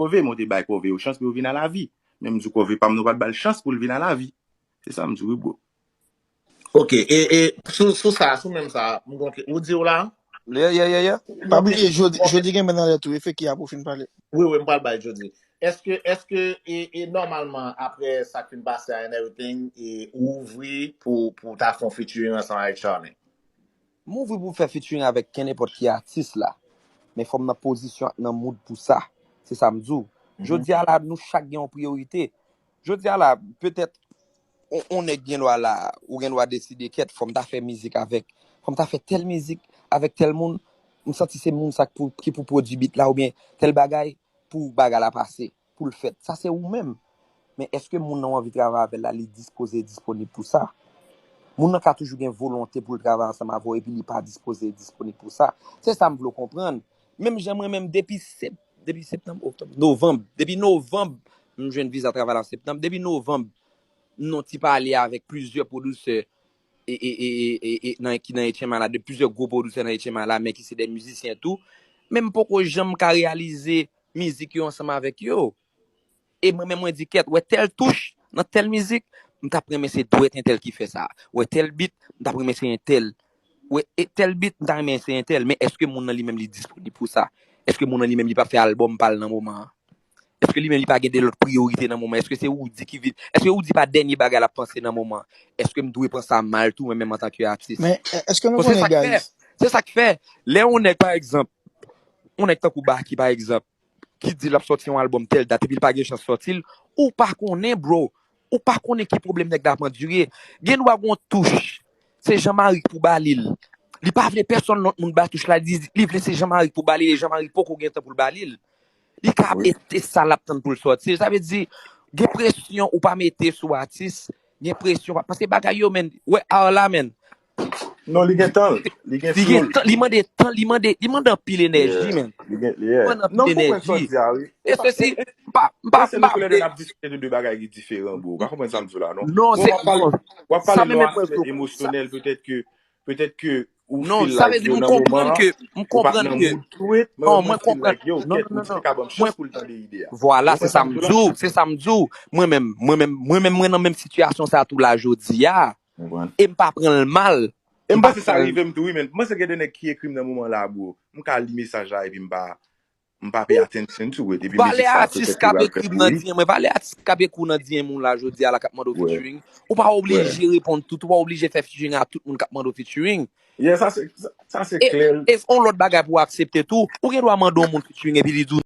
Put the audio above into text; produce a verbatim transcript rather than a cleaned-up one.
Kove, men w te bay Kove yo chans pou yo vin a lavi. Men m di w Kove pa m nan, w pa t ba l chans pou l vin a lavi. Se sa m di w wi, bro. Ok, e, e sou, sou sa, sou menm sa, m gon ke, ou di w la? Yeah, yeah, yeah, yeah. Pa bliye, jodi, jodi gen men nan lè tou, e Feki a pou fin pale. Wi, wi, m pral bay jodi. Èske, èske, e, e nòmalman, apre sa k fin pase a and everything, e, ou ouvri pou, pou ta fè yon featuring ansanm avèk Charlene? M ouvri pou fè featuring avèk kenenpòt ki atis la. Men fò m nan pozisyon ak nan mood pou sa. Se sa m di w. Jodi a la, nou chak gen yon priyorite. Jodi a la, petèt, on, on nèg gen dwa la, ou gen dwa deside, kèt, fò m ta fè mizik avèk, fò m ta fè tèl mizik avèk tèl moun, m santi se moun sa k pou, ki pou pwodui beat la, oubyen tèl bagay, pou bagay la pase, pou l fèt. Sa se ou menm. Men èske moun nan w anvi travay avè l la, li dispoze e disponib pou sa? Moun nan ka toujou gen volonte pou l travay ansanm avè w, epi li pa dispoze e disponib pou sa. Se sa m vle w konprann. Menm jan mwen menm, depi sep, depi septanm, oktòb, novanm, depi novanm, m jwenn viza travay la an septanm, depi novanm, m nan ti pale avèk plizyè pwodisè e, e, e, e, e, nan, ki nan H M I la, de plizyè gwo pwodisè nan H M I la, men ki se de mizisyen tou. Men m poko janm ka reyalize mizik yo ansanm avèk yo. E mwen menm, mwen di, kèt, wè tèl touch nan tèl mizik, m t ap renmen se dwèt entèl ki fè sa. Wè tèl beat, m t ap renmen se entèl. Wè e tèl beat, m ta renmen se entèl. Men èske moun nan li menm li disponib pou sa? Èske moun nan li menm li p ap fè albòm pa l nan moman an? Èske li menm li pa gen de lòt priyorite nan moman? Èske se Roody ki vin? Èske Roody pa dènye bagay l ap panse nan moman? Èske m dwe pran sa mal tou, mwen menm antanke atis? Men, e- èske nou konnen, guys? Se sa k fè, lè yon nèg, pa egzanp, yon nèg tankou Baky, pa egzanp, ki di l ap sòti yon albòm tèl dat, epi l pa gen chans sòti l, ou pa konnen, bro. Ou pa konnen ki pwoblèm nèg la ap andire. Gen dwa gon touch. Se Jean Marie k pou ba li l. Li pa vle pèsonn lòt moun ba touch la, li, li vle se Jean Marie k pou ba li l, e Jean Marie poko gen tan pou l ba li l. Li ka ap mete sa l ap tann pou l sòti. Sa vle di, gen presyon ou pa mete sou atis, gen presyon, pa- paske bagay yo, men, wè, ar la, men, Non, li gen tan l. Li gen li flow gen l. Tan, li mande tan, li mande, li mande anpil enèji, men. Li gen, yeah. Li mande Non, anpil m konprann sa w enèji. di a, wi. E sesi, m pa, m Mwen pa, se m nou pa tou lè de n ap diskite de de bagay ki diferan, bro. Ou pa konprann sa m di w la, non? Non, Bon, se w ap pale, w ap sa pale menm lè menm mwen aspè vle w konn sa. Emosyonèl, petèt ke, petèt ke ou Non, feel sa vle like di yo m nan moman konprann an, ke, m ou pa t konprann nan ke, mood pou it, men non, mwen mwen feel konprann, like, yo, non, kèt, non, Roody non, te ka ban m mwen, chans pou l tande ide a. Ou vwala, se konprann sa sa m m di w di la? w, se sa m di w. Mwen menm, mwen menm, mwen menm, mwen nan menm sitiyasyon sa tou la jodi a. Konprann. E m pa pran l mal. E m M pa panse sa pran l rive m tou, wi, men m panse gen de nèg ki ekri m nan moman la, bro. M ka li mesaj la epi m pa, m pa pay attention to it, epi m Valè di sa atis petèt k ap li pral fè ekri m pou nan li. D M, valè atis k ap ekri w nan D M ou la jodi a la k ap mande w Wè. Featuring. Ou pa Wè. oblije reponn tout, ou pa oblije fè featuring a tout moun k ap mande w featuring. Yeah, sa se, sa, sa se E, klè. E se yon lòt bagay pou w aksepte tou. Ou gen dwa mande yon moun featuring epi li di w